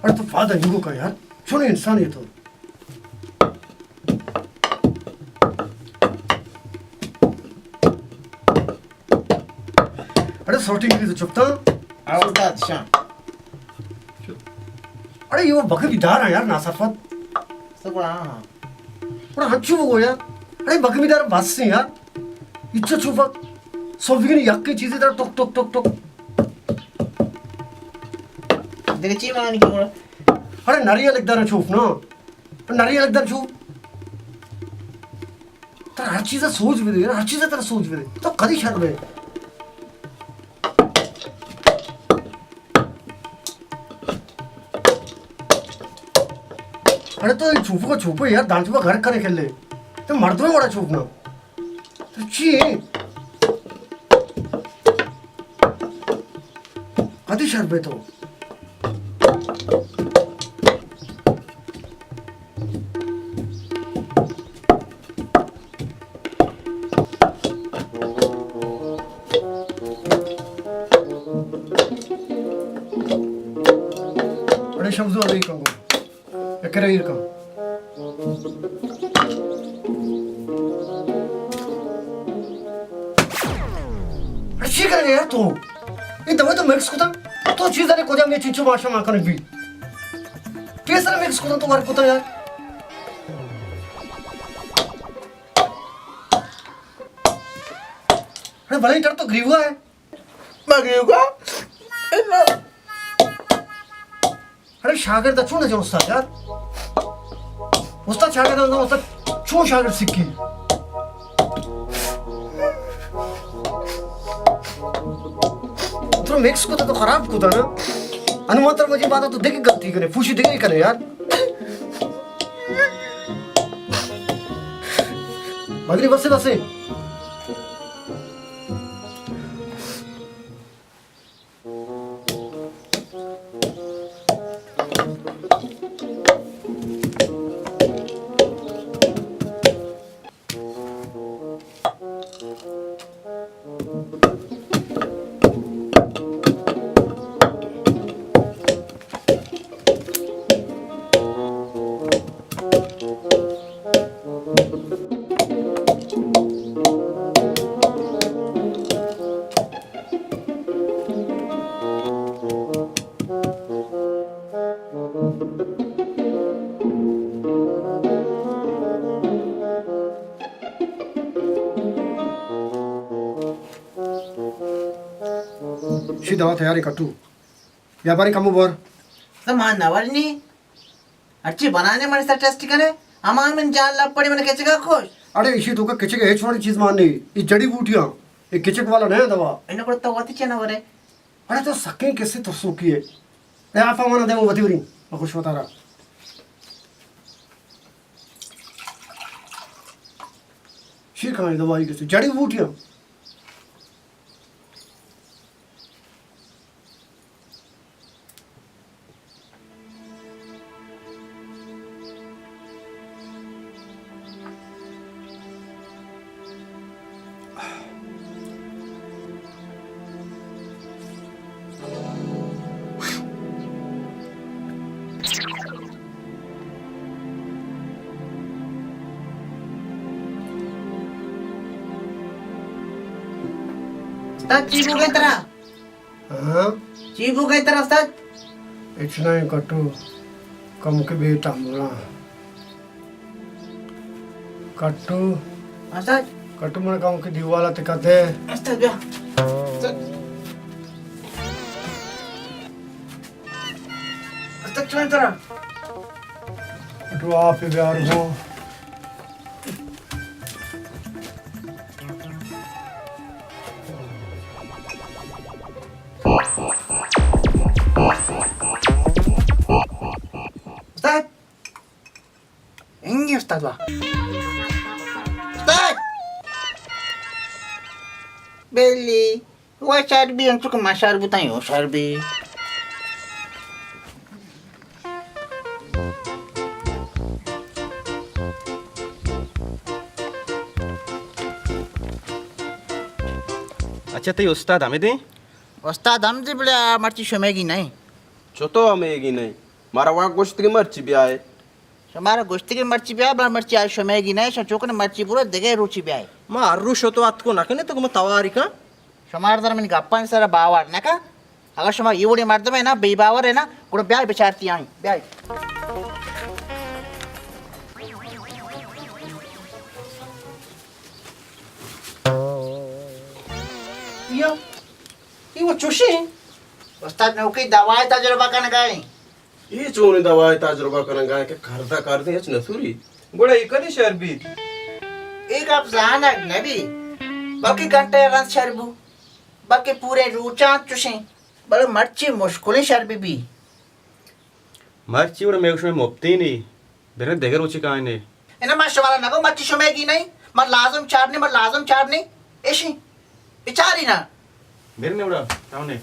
ارے تو فادر یوگو کا یار، چھوڑے انسان یہ تو۔ ارے سوٹی کی تو چپتا۔ ہاں استاد شاہ۔ ارے یہ وہ بکری دار ہے یار، ناسرفت۔ سب ہاں۔ ارے ہنچو وہ یار۔ ارے بکری دار بس نہیں یار۔ اچھا چھوپا۔ سوفی کی یکی چیزیں ترا ٹک ٹک ٹک ٹک۔ دیکھ چی معنی کیوں؟ ارے نری الگ دار چھوپ نا۔ نری الگ دار چھوپ۔ ترا ہر چیز سوچ بھی دے، ہر چیز ترا سوچ بھی دے۔ تو کدی شر بے۔ ارے تو یہ چھوپو کو چھوپو یار، دانت کو گھر کرے کھیل لے۔ تو مردمے بڑا چھوپنا۔ تو چی ہے؟ کدی شر بے تو۔ ارے شمزو، ارے کنگو۔ اکرے ایر کن۔ ارے چی کرے یار تو؟ اے دوا تو مکس کتا؟ تو چیز ارے کجا میں چنچو ماشا مان کنگ بی؟ پیسر مکس کتا تو ور کتا یار۔ ارے بھلا ٹر تو گریوا ہے۔ مگریوا؟ ارے شاگرد چون جو استاد یار؟ استاد شاگرد نہ، استاد چون شاگرد سکی؟ تو مکس کو تو خراب کو نا. انو ماتر مجھے بات تو دیکھ غلطی کرے، پوچھی دیکھ کرے یار. بدری بس بس. شی دوا تیاری کٹو. یا بارے کمو بور. تو مان نہ ورنی. ہرچی بنانے من سر ٹیسٹ کرے. ہما من جان لپ پڑی من کچگا خوش. اڑے ایشی تو کا کچک ہچ وڑی چیز مان نہیں. یہ جڑی بوٹیاں، یہ کچک والا نیا دوا. انہاں کو تو وتی چے نہ ورے. اڑے تو سکیں کسے ترسوکی ہے. اے آفا مانا دے وہ وتی وریں. خوش وتارا. شی کھانے دوائی کسے جڑی بوٹیاں. استاد، چی بوگئے ترا؟ ہاں؟ چی بوگئے ترا استاد؟ ہچ نہ کٹو، کم کے بے تامولا. کٹو. استاد. کٹو من کم کے دیوالا تکا دے. استاد بیا. استاد. استاد چون ترا؟ کٹو آپ بیار گو. استاد، انگی استاد وا. استاد! بلی، ہوشار بی، انچو کہ ما شر بوتاں، ہوشار بی. اچھا، تئی استاد ہمے دیں؟ استاد ہم دی، بلے آ مرچی شمیگی نہیں. چتو ہمیگی نہیں؟ مارا وا گوشت کہ مرچی بیائے. شمارا گوشت کہ مرچی بیائے، بلے مرچی آ شمیگی نہیں، شما چوکن مرچی برو دگہ روچی بیائے. ما ہر روچ تو اتکو نہ کنے تو ما تواری کن. شمار در منی گپانی سر باور نہ کن. اگر شما اے وڑیں مردم ہے نا، بے باور ہے نا، گڑا بیائے بچارتی آئیں. بیائے. یا، اے وہ چوشیں؟ استاد نوکی دوائی تجربہ کنگا ایں. اے چونیں دوائی تجربہ کنگا ایں کہ کردہ کردیں ہچ نہ سوری. گڑا اے کدی شر بیت؟ اے گپ زانگ نہ بی، بلکہ گھنٹہ رند شر بو، بلکہ پورے روچاں چوشیں، بلے مرچی مشکلیں شر بی بی. مرچی وڑ میگو شمئے مپتی نی، برے دگہ روچی کائنے. انا ما شمارا نگو مرچی شمئے گی نہیں، ما لازم چارنے، ما لازم چارنے، ایشی بچاری نا. برنے وڑا، تاونے.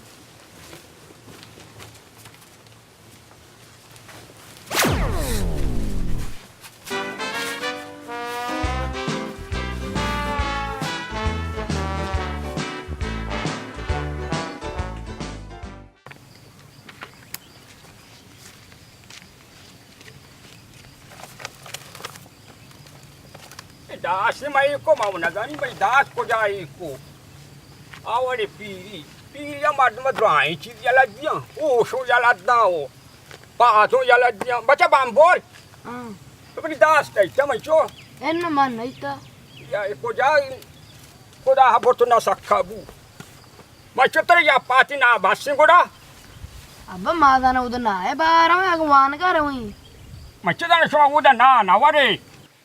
داشت مئے کو، ما نزانی مئے داشت کجا ای کو. آوڑے پیری، پیری مردم درائیں چیز یلہ دیاں، اوشو یلہ داں او پاتوں یلہ دیاں. بچہ بامبور، ہاں. تو بری داشت ایتا مئے چو؟ ان من نیتا. یا کجا، خدا برت نہ سکا بو. من چتر یا پاتی نا بسیں گڑا. ابا ما دانا اود نا ہے بارا، اگہ وانگا رویں. من چتر شما اود نا نہ ورے.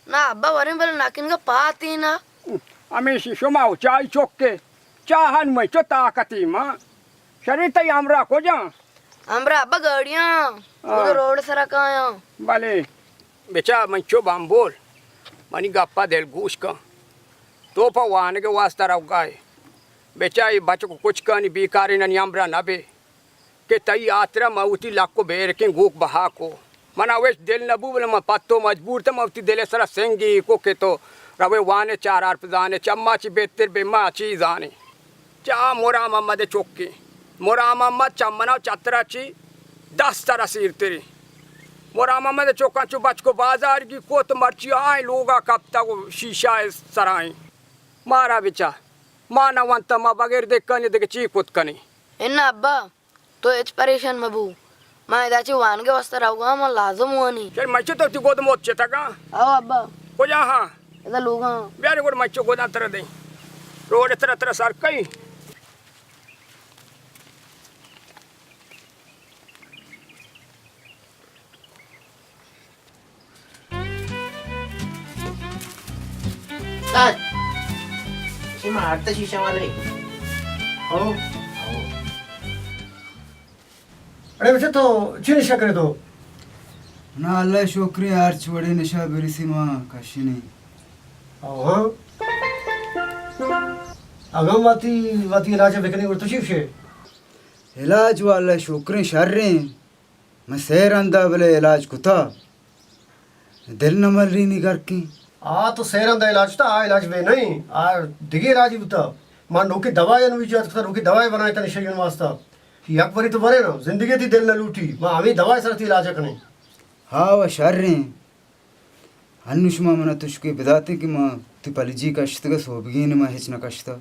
نا ابا وریں، بلے ناکن گا پاتی نا. ہمیشی شما و چائی چکے، چاہن میں چو طاقتی ما. چرے تئی ہمراہ کجا؟ ہمراہ ابا گاڑیاں، ہاں۔ روڈ سرا کایاں۔ بلے۔ بچا من چو بامبول، منی گپا دل گوش کن۔ تو پہ وانگ واسطہ روگائے۔ بچا اے بچک و کچکانی بیکارینانی ہمراہ نبے کہ تئی ہاترا من وتی لک و بیرکیں گوک بہا کو۔ منا وش دل نہ بو، بلے من پہ تو مجبور تاں، من وتی دل ء سرا سنگی کو کہ تو روے وانے، چار حرف زانے، چہ ما چی بہتر بے، ما چی زانے۔ چہ آ مرام محمد ء چکے، مرام محمد چہ منا چترا چی دست سرا سیرتری۔ مرام محمد ء چکاں چو بچکو بازارگی کت، مرچی آئیں لوگا کپتگ و شیشہ ء سرائیں۔ مارا بچا، ما نہ ونت، ما بغیر دکانی دگہ چی کت کنیں؟ انا ابا، تو ہچ پریشان مبو۔ من ادا چہ وانگ ء واستہ روگا، من لازم وانی۔ چل، من چہ تو تی گود موت چتگاں۔ او ابا۔ کجا ہاں؟ ادا لوگاں۔ بیارے گڑ من چہ گوداں ترا دیں۔ روڈ ترا ترا سر کئی۔ استاد، چی مارتا شیشہ والے؟ ہو۔ اڑے بچہ تو چی نشہ کرے تو؟ نا، اللہ شکر، ہرچ وڑے نشہ برسی ما کشنے۔ او ہاں۔ اگاں وتی، وتی علاج بکنے گڑ تو چی گشے؟ علاج و اللہ شکر شریں۔ من سئے رندا بلے علاج کتا، دل نہ ملرینی گرکیں۔ آ تو سئے رندا علاج کتا، آ علاج بے نہیں، آ دگہ علاج بوتا۔ ما نوکی دوائی انوی جات کتا، نوکی دوائی بنائے تنے شیون واسطہ۔ یک بری تو برے نا، زندگی تی دل نہ لوٹی، ما ہمیں دوائی سر تی علاج کنیں۔ ہا و شریں۔ انو شما منا تشکے بداتیں کہ ما تی پلجی کشتگا، سوبگین ما ہچ نہ کشتا۔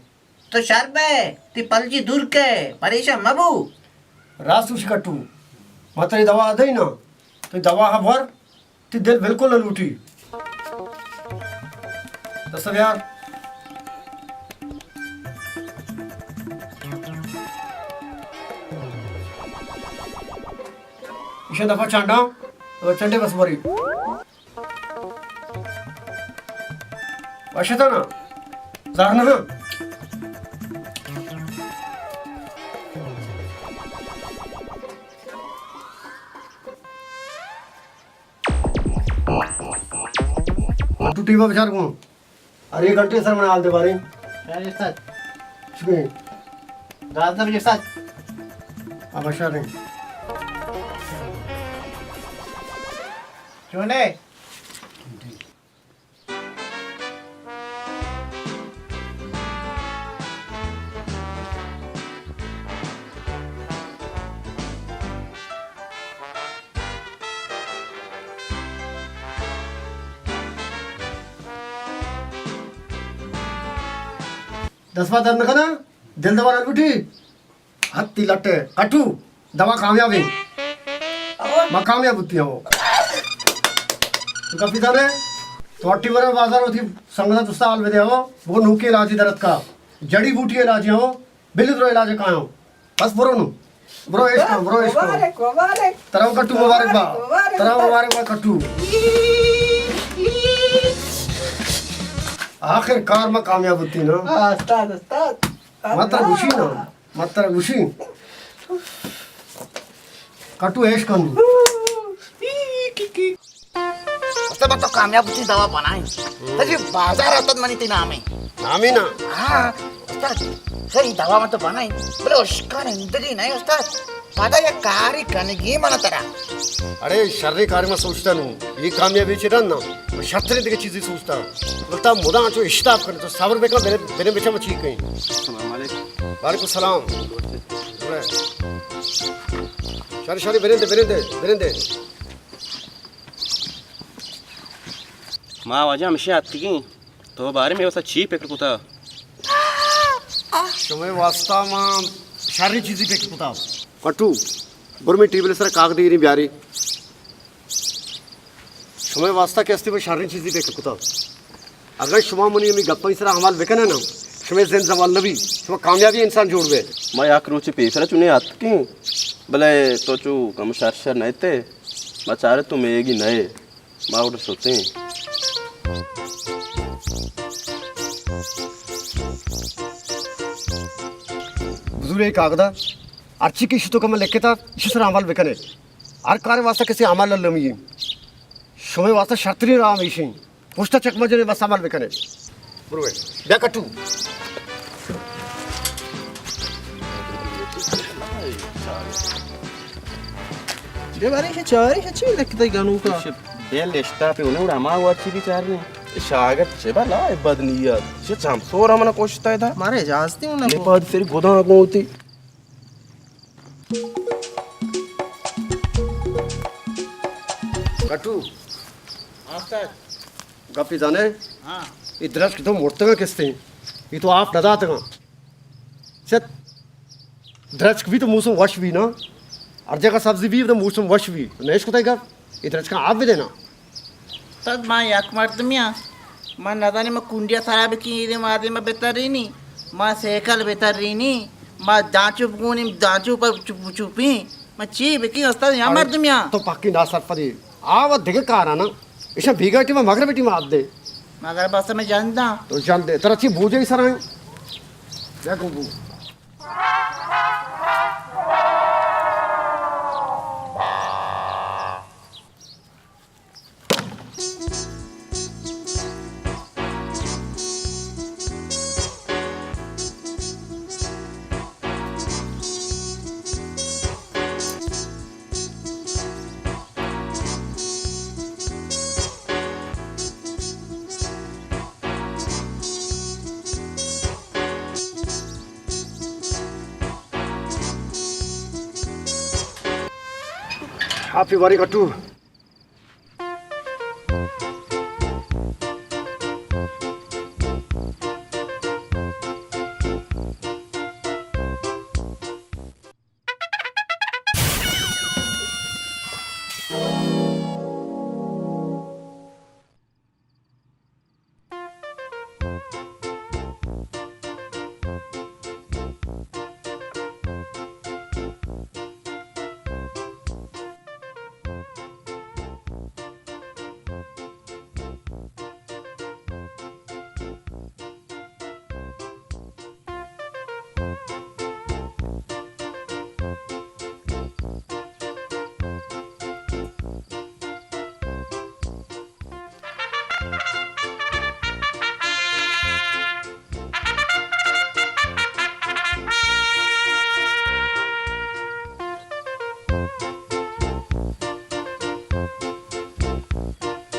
تو شر بئے، تی پلجی دور کئے، پریشان مبو۔ راست گوشی کٹو، ما تئی دوا دئی نا، تئی دوا ہبر، تی دل بالکل نہ لوٹی۔ دست بیار۔ ایشاں دفعہ چانڈاں، چنڈے بس بری۔ وشتانا زہر نہ۔ تو ٹیبا بچار گوں۔ ارے گھنٹے سر من حال دے بارے۔ شکریہ۔ دوازدہ بجے ساعت۔ اب شر ہیں۔ چونے؟ دست پا درد نہ کنا، دل دوا نہ لوٹی۔ ہتی لٹے کٹو، دوا کامیاب ہیں۔ ما کامیاب بوتی ہوں۔ تو کپی دانے، تو اٹی برے بازار ہوتی، سنگتا دوستا حال بدے ہو، وہ نوکی علاجی درد کا، جڑی بوٹی علاجی ہو، بلی درو علاج کایاں۔ بس برو نو۔ برو عشق، برو عشق۔ مبارک، مبارک۔ ترا کٹو مبارک با۔ مبارک، ترا مبارک۔ مبارک با کٹو۔ آخر کار ما کامیاب ہوتی نا۔ ہاں، استاد، استاد۔ ما ترا گوشی نا۔ ما ترا گوشی۔ کٹو عشق کن۔ استاد، من تو کامیاب بوتیں دوا بنائیں۔ ہم۔ تجی بازار اتت منی تی نامے۔ نامے نا؟ ہاں، استاد، سر، ای دوا من تو بنائیں۔ بلے اشکان اندگی نہیں، استاد۔ پدا یک کاری کنگی من ترا۔ اڑے، شریں کاری من سوچتا نو۔ یہ کامیابی چی رن نا؟ من شرتریں دیگه چیزی سوچتا۔ بلتا مدام چو اشتاب کن، تو صبر بکن، بنے، بنے بچا من چی کہیں۔ السلام علیکم۔ وعلیکم السلام۔ شاری، شاری، برندے، برندے، برندے۔ ما واجہ ہمیشہ اتکگیں، تو بارے میں واسطہ چی فکر کتا؟ شمئے واسطہ ما شریں چیزی فکر کتا۔ پٹو، بر میں ٹیبل سر کاغذ دیگری بیاری۔ شمئے واسطہ کہ استی ما شریں چیزی فکر کتا۔ اگر شما منی ہمے گپانی سرا عمل بکنے نا، شمئے زند زوال نبی، شما کامیابی انسان جوڑ بے۔ ما یک روچے پیسرا چونے اتکیں، بلے تو چو کم شر شر نہ اتے، ما چارے تو میگی نئے، ما گڑا شتیں۔ بزور اے کاغذا۔ ہرچی کہ ایشی توکا من لکھتا، ایشی سرا عمل بکنے۔ ہر کار واسطہ کسی عمل المی۔ شمئے واسطہ شرترین راہ ہمیشیں۔ پشتا چک مجنے، بس عمل بکنے۔ برو بیا کٹو۔ بیا بارے ایشی چاری، ایشی چی لکھتا گنوکا؟ بیا لشتا پہ انہیں اڑا ما ورچی بھی چارنے۔ شاگرد چہ بلا بد نیت۔ چہ چم سور ہمنا کشتا تھا۔ مارے اجازتی انہیں۔ پاد سری گداں گوتی۔ کٹو۔ ہاں سر۔ گپی زانے؟ ہاں۔ اے درچک تو مرتگاں کستیں؟ اے تو آپ نہ داتگاں؟ چت، درچک بھی تو موسم وش بھی نا۔ ہر جگہ سبزی بھی تو موسم وش بھی۔ تو نیش کتای گپ؟ اے درچکاں آپ بدے نا۔ تد ما یک مردمی آں۔ ما نزانی ما کنڈیا سرا بکیں، ایدے ما آدے ما بترینی، ما سیکل بترینی، ما دانچو بگونیم، دانچو پر چپ، چپیں۔ ما چی بکیں استاد، یا مردمی آں۔ تو پکی ناسرپدی۔ آ و دگہ کارانا۔ ایشاں بیگا ٹیما مغرب ٹیما آپ دے۔ مغرب است میں جنداں۔ تو جندے۔ ترا چی بوجے سرائیں؟ دیکھو بو۔ ہاپی باری کٹو۔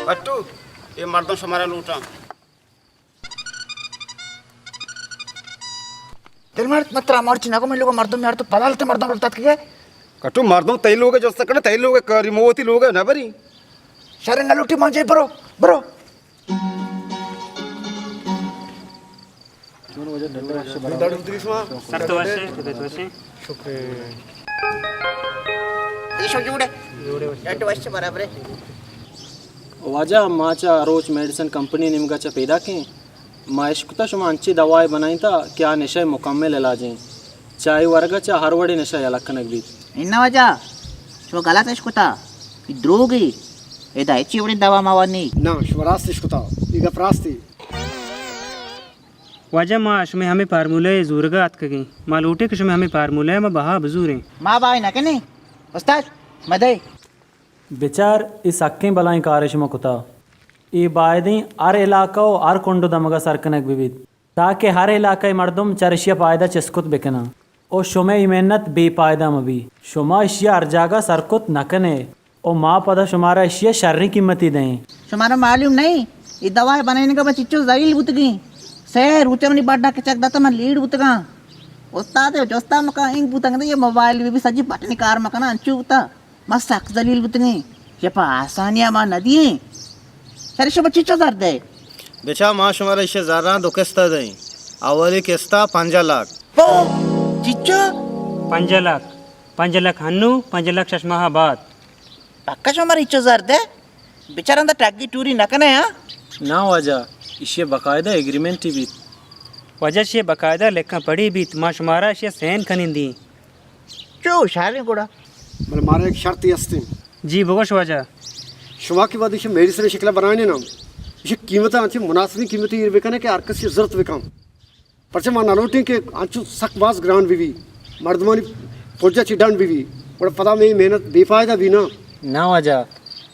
کٹو، اے مردم شمارا لوٹاں۔ دل مرد، من ترا مرچی نگو، من لوگ مردم یار تو پلال تے مردم لوٹات کے۔ کٹو، مردم تئی لوگ جست کرنے، تئی لوگ کاری، موتی لوگ نہ بری۔ شر نہ لوٹی مانجے، برو، برو۔ سر تو وش ئے، طبیعت وش ئے؟ شکر۔ ایشو جوڑ ئے؟ جوڑ ئے وش۔ ڈڈ وش برابر ئے۔ واجہ، ما چہ روچ میڈیسن کمپنی نیمگا چہ پیداکیں۔ ما اشکتا شما انچیں دوائے بنائینتا کہ آ نشہ مکمل علاج ایں۔ چہ آئی ورگا چہ ہر وڑیں نشہ یلہ کنگ بیت۔ اناں واجہ، شما غلط اشکتا۔ اے دروگے۔ ادا ہچی وڑیں دوا مواد نی۔ نا، شما راست اشکتا۔ اے گپ راستی۔ واجہ، ما شمئے ہمے فارمولہ ء زورگ ء اتکگیں۔ ما لوٹیں کہ شمئے ہمے فارمولہ ء ما بہا بزوریں۔ ما بہا نہ کنیں۔ استاد، مدئے۔ بچار، اے سکیں بلائیں کارے شما کتا۔ اے بائدیں ہر علاقہ و ہر کنڈ و دمگا سر کنگ بہ بیت، تاکہ ہر علاقہ ء مردم چر اشیا پائدہ چست کت بکناں۔ و شمئے اے محنت بے پائدہ مہ بی۔ شما اشیا ہر جاگہ سر کت نہ کنے۔ و ما پدا شمارا اشیا شریں قیمتے دئیں۔ شمارا معلوم نئیں، اے دوا ء بنائینگا ما چچو ذلیل بوتگیں۔ سئے روچا منی بڈا کچک داتا، من لیڑ بوتگاں۔ استاد ء جستا مکن، انگ بوتگ دے، اے موبائل بی بی سجی بٹنی کار مکناں، انچو بوتا۔ ما سک ذلیل بوتگیں۔ اے پہ آسانیا ما ندییں۔ شر شما چچو زر دئے؟ بچا، ما شمارا اشیا زراں دو قسطا دئیں۔ اولی قسطا پنجاہ لاکھ۔ او، چچو؟ پنجاہ لاکھ۔ پنجاہ لاکھ ہنو، پنجاہ لاکھ شش ماہ بعد۔ پکا شما مارا ہچو زر دئے؟ بچار اندا ٹگی ٹوری نہ کنے، ہاں؟ نا واجہ، ایشی باقاعدہ ایگریمنٹے بیت۔ واجہ، ایشی باقاعدہ لکھاں پڑھی بیت، ما شمارا ایشی سین کنندیں۔ چو ہوشیاریں گڑا۔ بلے مارا یک شرطے ہستیں۔ جی بگوش واجہ۔ شما کہ وہدے ایشی میڈیسن شکلا بنائینے نا، ایشی قیمتا انچیں مناسبیں قیمتے ایر بکنے کہ ہر کسی زرت بکن۔ پرچہ ما نہ لوٹیں کہ انچو سک باز گران بہ بی۔ مردمانی پرجا چی ڈنڈ بی بی، گڑا پدا مئے محنت بے فائدہ بی نا۔ نا واجہ،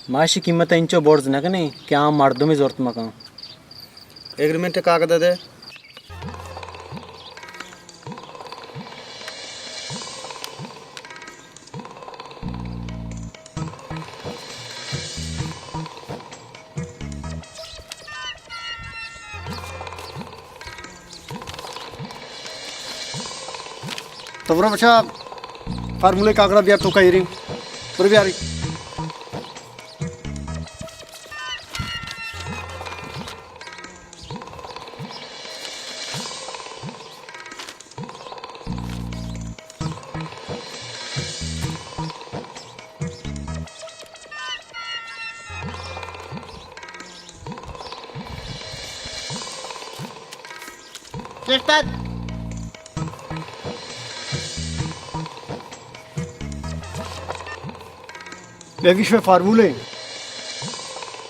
ما اشی قیمت انچو برز نہ کنیں کہ عام مردمے زرت مکن۔ ایگریمنٹ کاغذ دے۔ تو برو بچا، فارمولے کاغذ بیار تو کا ایریں۔ برو بیاری۔ استاد۔ بیا گیش میں فارمولے۔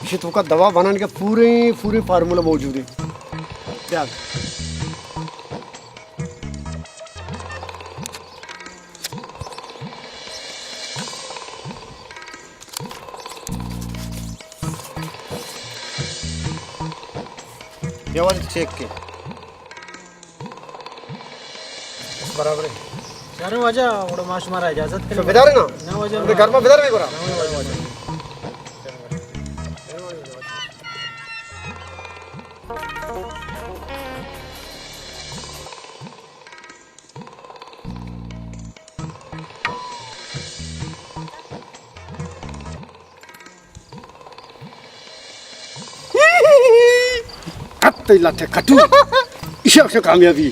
اشی توکا دوا بنان کے پورے، پورے فارمولا موجود ہے۔ بیا۔ بیا واجہ چیک کے۔ برابر ہے۔ چاروں واجہ، اوڑا ما شمارا اجازت کریں۔ تو بدار ہے نا؟ نہ واجہ۔ اپنے گھر میں بدار میں کرا۔ نہ واجہ۔ کت تئی لٹے کٹو۔ ایشی ءَ کامیابی۔